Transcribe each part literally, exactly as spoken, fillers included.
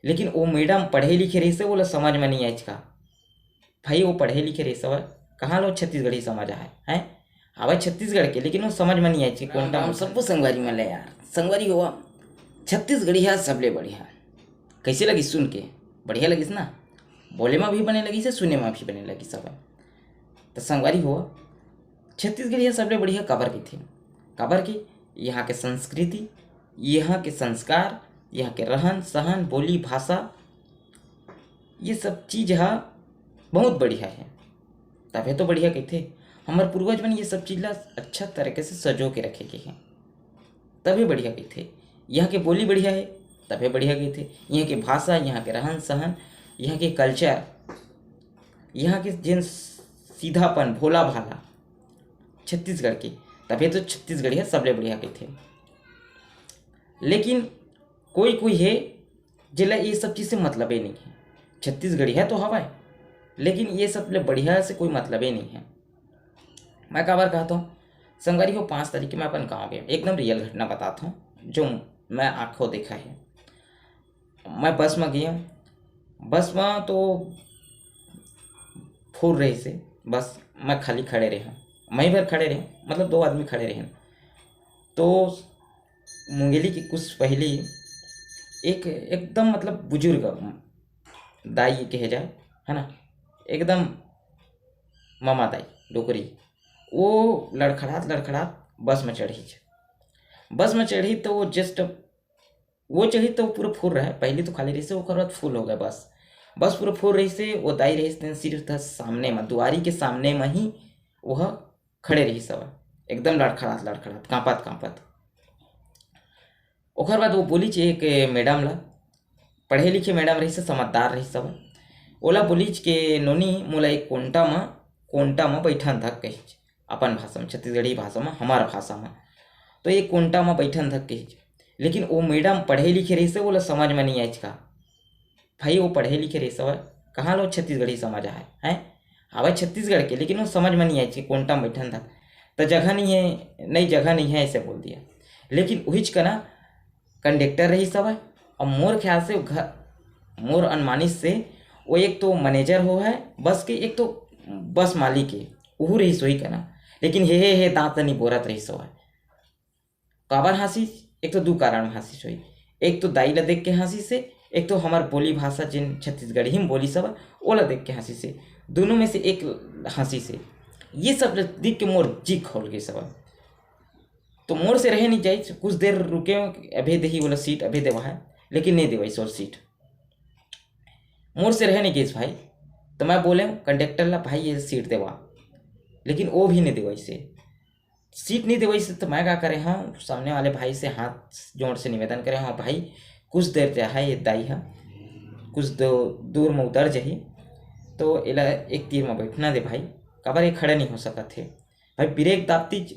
लेकिन वो मैडम पढ़े लिखे रहिस हे, ओला समझ में नहीं आइस का। भाई, वो पढ़े लिखे रहिस हवय, कहाँ लो छत्तीसगढ़ी समझ आए, हैं? हवय छत्तीसगढ़ के, लेकिन वो समझ में नहीं आइस कि कोन टा। सबो संगवारी मन ले यार, संगवारी हो, छत्तीसगढ़िया सबले बढ़िया। कैसे लगिस सुन के? बढ़िया लगिस ना? बोले में भी बने लगिस हे, सुने में भी बने लगिस हवय। तो संगवारी हो, छत्तीसगढ़िया सबले बढ़िया काबर कहिथे? काबर कि यहाँ के संस्कृति, यहाँ के संस्कार, यहाँ के रहन सहन, बोली भाषा, ये सब चीज ह बहुत बढ़िया है। तभे तो बढ़िया कहिथे। हमर पूर्वज मन ये सब चीज ला अच्छा तरीके से सजो के रखे के हैं, तभे बढ़िया कहिथे। यहाँ के बोली बढ़िया है, तभे बढ़िया कहिथे। यहाँ के भाषा, यहाँ के रहन सहन, यहाँ के कल्चर, यहाँ के जेन सीधापन, भोला भाला छत्तीसगढ़ के, तभे तो छत्तीसगढ़िया सबले बढ़िया कहिथे। लेकिन कोई कोई हे जेला ये सब चीज से मतलबे नहीं है। छत्तीसगढ़िया तो हवय, लेकिन ये सब ले बढ़िया से कोई मतलबे नहीं है। मैं काबर कहत हूँ, संगवारी हो, पाँच तारीख के मैं अपन गाँव गे, एकदम रियल घटना बतात हूँ, जो मैं आँखों देखा है। मैं बस में गया, बस में तो फुल रहिस हे, बस मैं खाली खड़े रहे हूँ, मैं भर खड़े रहे हूँ, मतलब दो आदमी खड़े रहे। तो मुंगेली के कुछ पहले एक एकदम, मतलब, बुजुर्ग दाई कहे जाए, है ना, एकदम ममा दाई डोकरी, वो लड़खड़ात लड़खड़ात बस में चढ़िस। बस में चढ़िस तो वो जस्ट, वो चढ़िस तो पूरा फुल रहे, पहले तो खाली रहिस हे, ओकर बाद फुल हो गए बस। बस पूरा फुल रहिस हे, वो दाई रहिस तेन सिर्फ था सामने में, दुआरी के सामने में ही वो खड़े रहिस हवय, एकदम लड़खड़ात लड़खड़ात, कांपत कांपत। ओकर बाद वो बोलिस एक मैडम ला, पढ़े लिखे मैडम रहिस हे, समझदार रहिस हवय, ओला बोलिस के नोनी, मोला एक कोंटा म, कोंटा म बैठन धक कहिस, अपन भाषा में, छत्तीसगढ़ी भाषा में, हमार भाषा में। तो एक कोंटा म बैठन धक कहिस, लेकिन वो मैडम पढ़े लिखे रहिस हे, ओला समझ में नहीं आइस का। भाई, वो पढ़े लिखे रहिस हवय, कहाँ लो छत्तीसगढ़ी समझ आए, हैं? हवय छत्तीसगढ़ के, लेकिन वो समझ में नहीं आइस कि कोंटा में बैठन धक। तो जगह नहीं है, नहीं, जगह नहीं है, ऐसे बोल दिया। लेकिन उहिच कना कंडक्टर रहिस हवय, और मोर ख्याल से वो घर, मोर अनुमानित से वो एक तो मैनेजर हो है बस के, एक तो बस मालिक है, उहू रहिस होही कना। लेकिन हे हे हे दांत नहीं बोरत रहिस हवय। काबर हाँसिस? एक तो दू कारण म हाँसिस होही। एक तो दाई ला देख के हाँसिस हे, एक तो हमर बोली भाषा जेन छत्तीसगढ़ी म बोलिस हवय, ओला देख के हाँसिस हे। दोनों में से एक हाँसिस हे। ये सब ल देख के मोर जी खौल गइस हवय। तो मोर से रहे नहीं जाइस, कुछ देर रुके, अभे देही ओला सीट, अभे देवा है, लेकिन नहीं देवाइस ओला सीट। मोर से रहे नहीं गइस भाई। तो मैं बोले कंडक्टर ला, "भाई, ये सीट देवा," लेकिन वो भी नहीं देवाइस हे। सीट नहीं देवाइस हे, तो मैं का करे हूँ, सामने वाले भाई से हाथ जोड़ से निवेदन करे हूँ, "भाई, कुछ देर जो है ये दाई है, कुछ दो दूर में उतर जाही, तो एला एक तीर में बैठना दे भाई, काबर ये खड़े नहीं हो सकत हे भाई, ब्रेक दाबतीच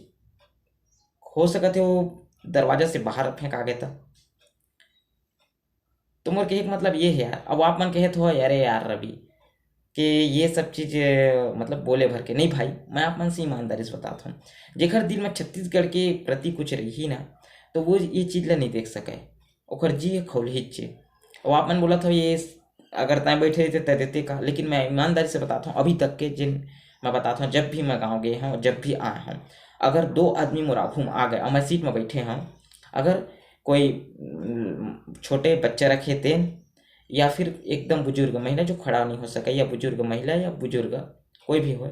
हो सकत हे वो दरवाजा से बाहर फेंका गे त।" तो मोर कहे के मतलब ये है यार। अब आप मन कहत हो, "अरे यार रवि, के ये सब चीज, मतलब, बोले भर के।" नहीं भाई, मैं आप मन से ईमानदारी से बतात हूँ, जेकर दिल में छत्तीसगढ़ के प्रति कुछ रही ना, तो वो ये चीज ला नहीं देख सके, ओकर जी खौलही चे। अब आप मन बोलत हो, "ये अगर तय बैठे रहते तय देते का?" लेकिन मैं ईमानदारी से बतात हूँ, अभी तक के जिन मैं बतात हूँ, जब भी मैं गाँव गए हूँ, जब भी आए हूँ, अगर दो आदमी मोर आघू में आ गए और मैं सीट में बैठे हूँ, अगर कोई, उम, छोटे बच्चा रखे तेन, या फिर एकदम बुजुर्ग महिला जो खड़ा नहीं हो सके, या बुजुर्ग महिला या बुजुर्ग कोई भी हो,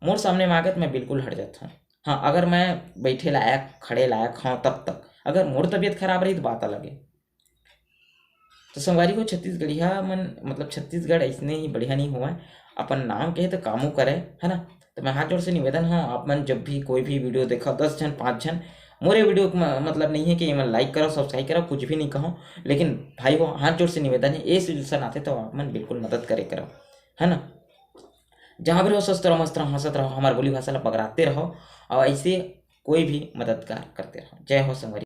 मोर सामने में आ गए तो मैं बिल्कुल हट जाता हूँ। हाँ, अगर मैं बैठे लायक, खड़े लायक हूँ तब तक, अगर मोर तबीयत खराब रही तो बात अलग है। तो संगवारी हो, छत्तीसगढ़िया मन, मतलब, छत्तीसगढ़ ऐसने ही बढ़िया नहीं हुआ है। अपन नाम कहे तो कामो करे, है ना? तो मैं हाथ जोड़ से निवेदन हूँ, आप मन जब भी कोई भी वीडियो देखो, दस झन, पाँच झन, मोरे वीडियो को म-, मतलब नहीं है कि ये मन लाइक करो, सब्सक्राइब करो, कुछ भी नहीं कहो, लेकिन भाई हो, हाथ जोड़ से निवेदन है, ये सिलसिला नाते तो आप मन बिल्कुल मदद करे करो, है ना? जहाँ भी रहो, स्वस्थ रहो, मस्त रहो, हंसत रहो, हमारे बोली भाषा ला पकड़ाते रहो, और ऐसे कोई भी मददगार करते रहो। जय हो संगवारी।